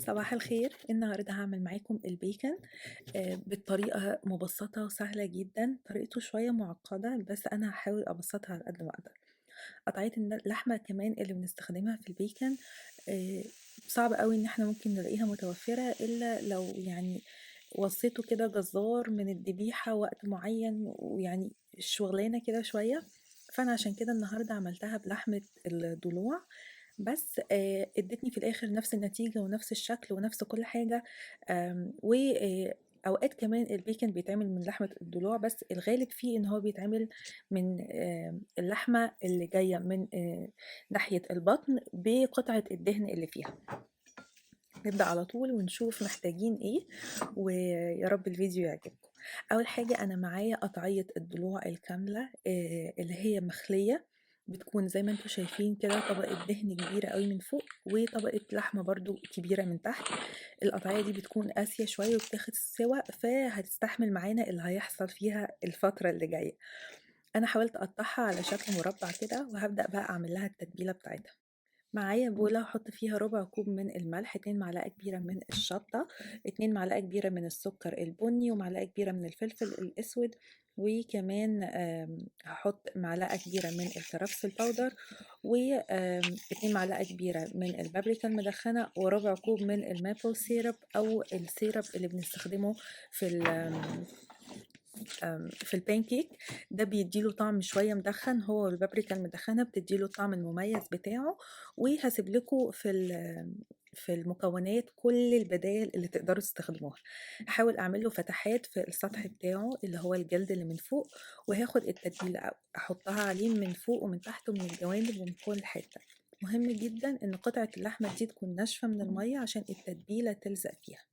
صباح الخير. النهاردة هعمل معاكم البيكن بالطريقة مبسطة وسهلة جدا. طريقته شوية معقدة بس أنا هحاول أبسطها على قد ما أقدر. قطعية اللحمة كمان اللي بنستخدمها في البيكن صعب قوي إن احنا ممكن نلاقيها متوفرة إلا لو يعني وصيته كده جزار من الذبيحة وقت معين، ويعني الشغلانة كده شوية. فأنا عشان كده النهاردة عملتها بلحمة الضلوع، بس ادتني في الآخر نفس النتيجة ونفس الشكل ونفس كل حاجة. و أوقات كمان البيكن بيتعمل من لحمة الضلوع، بس الغالب فيه إن هو بيتعمل من اللحمة اللي جاية من ناحية البطن بقطعة الدهن اللي فيها. نبدأ على طول ونشوف محتاجين إيه، ويا رب الفيديو يعجبكم. أول حاجة أنا معايا قطعية الضلوع الكاملة اللي هي مخلية، بتكون زي ما انتم شايفين كده طبقة دهن كبيرة قوي من فوق وطبقة لحمة برضو كبيرة من تحت. القطعية دي بتكون قاسية شوية وبتاخد سوا، فهتستحمل معانا اللي هيحصل فيها الفترة اللي جاية. أنا حاولت أقطعها على شكل مربع كده، وهبدأ بقى أعمل لها التتبيلة بتاعتها. معايا بولة هحط فيها ربع كوب من الملح، 2 معلقة كبيرة من الشطة، 2 معلقة كبيرة من السكر البني، ومعلقة كبيرة من الفلفل الأسود، وكمان هحط معلقة كبيرة من الكرفس ال powder، و 2 معلقة كبيرة من البابريكا المدخنة، وربع كوب من ال maple syrup أو ال syrup اللي بنستخدمه في البانكيك. ده بيديله طعم شوية مدخن، هو والبابريكا المدخنة بتديله الطعم المميز بتاعه. وهسيب لكم في المكونات كل البدائل اللي تقدروا تستخدموها. هحاول اعمل له فتحات في السطح بتاعه اللي هو الجلد اللي من فوق، وهاخد التتبيله احطها عليه من فوق ومن تحت ومن الجوانب ومن كل حته. مهم جدا ان قطعه اللحمه دي تكون ناشفه من الميه عشان التتبيله تلزق فيها.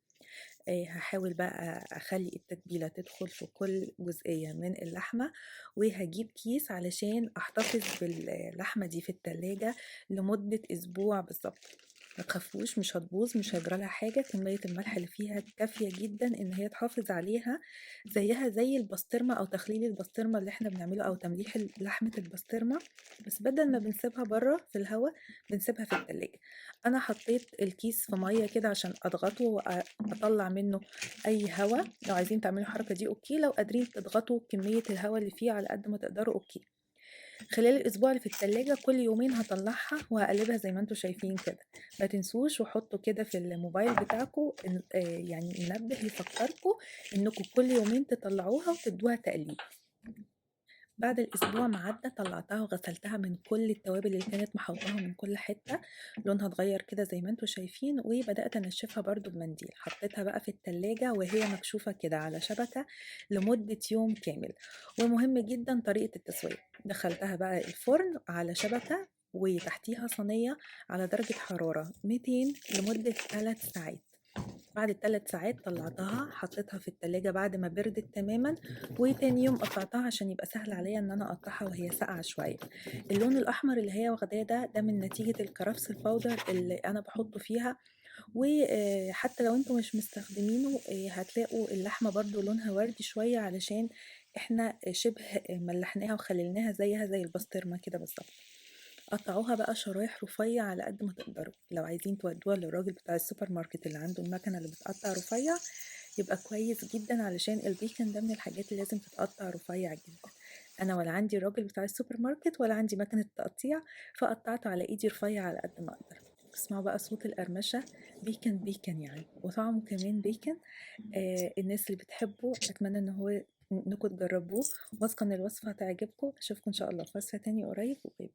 هحاول بقى اخلي التتبيله تدخل في كل جزئيه من اللحمه، وهجيب كيس علشان احتفظ باللحمه دي في التلاجة لمده اسبوع بالظبط. ما تخافوش، مش هتبوظ، مش هيجرى لها حاجه. كميه الملح اللي فيها كافيه جدا ان هي تحافظ عليها، زيها زي البسطرمه او تخليل البسطرمه اللي احنا بنعمله او تمليح لحمه البسطرمه، بس بدل ما بنسيبها بره في الهواء بنسيبها في التلاجة. انا حطيت الكيس في ميه كده عشان اضغطه واطلع منه اي هواء. لو عايزين تعملوا الحركه دي okay، لو قادرين تضغطوا كميه الهواء اللي فيه على قد ما تقدروا okay. خلال الاسبوع اللي في التلاجة كل يومين هطلعها وهقلبها زي ما انتم شايفين كده. ما تنسوش وحطوا كده في الموبايل بتاعكم يعني منبه يفكركم انكم كل يومين تطلعوها وتدوها تقليب. بعد الاسبوع ما عدى طلعتها وغسلتها من كل التوابل اللي كانت محوطاها من كل حته، لونها اتغير كده زي ما انتم شايفين. وبدات انشفها برضو بمنديل. حطيتها بقى في التلاجة وهي مكشوفه كده على شبكه لمده يوم كامل. ومهم جدا طريقه التسويه، دخلتها بقى الفرن على شبكه وتحتيها صينيه على درجه حراره 200 لمده 3 ساعات. بعد 3 ساعات طلعتها حطيتها في التلاجة بعد ما بردت تماما، وتاني يوم قطعتها عشان يبقى سهل عليا ان انا اقطعها وهي ساقعة شوية. اللون الاحمر اللي هي واخداه ده من نتيجة الكرفس ال powder اللي انا بحطه فيها، وحتى لو انتم مش مستخدمينه هتلاقوا اللحمة برضو لونها وردي شوية علشان احنا شبه ملحناها وخللناها زيها زي البسطرمة كده بالظبط. قطعوها بقى شرايح رفيع على قد ما تقدروا. لو عايزين تودوها للراجل بتاع السوبر ماركت اللي عنده المكنه اللي بتقطع رفيع يبقى كويس جدا، علشان البيكن ده من الحاجات اللي لازم تتقطع رفيع جدا. انا ولا عندي الراجل بتاع السوبر ماركت ولا عندي مكنه تقطيع، فقطعته على ايدي رفيع على قد ما اقدر. اسمعوا بقى صوت القرمشه، بيكن بيكن يعني، وطعمه كمان بيكن. الناس اللي بتحبه اتمنى ان هو انكم تجربوه، واثقه ان الوصفه هتعجبكم. اشوفكم ان شاء الله في وصفه تاني قريب، و bye.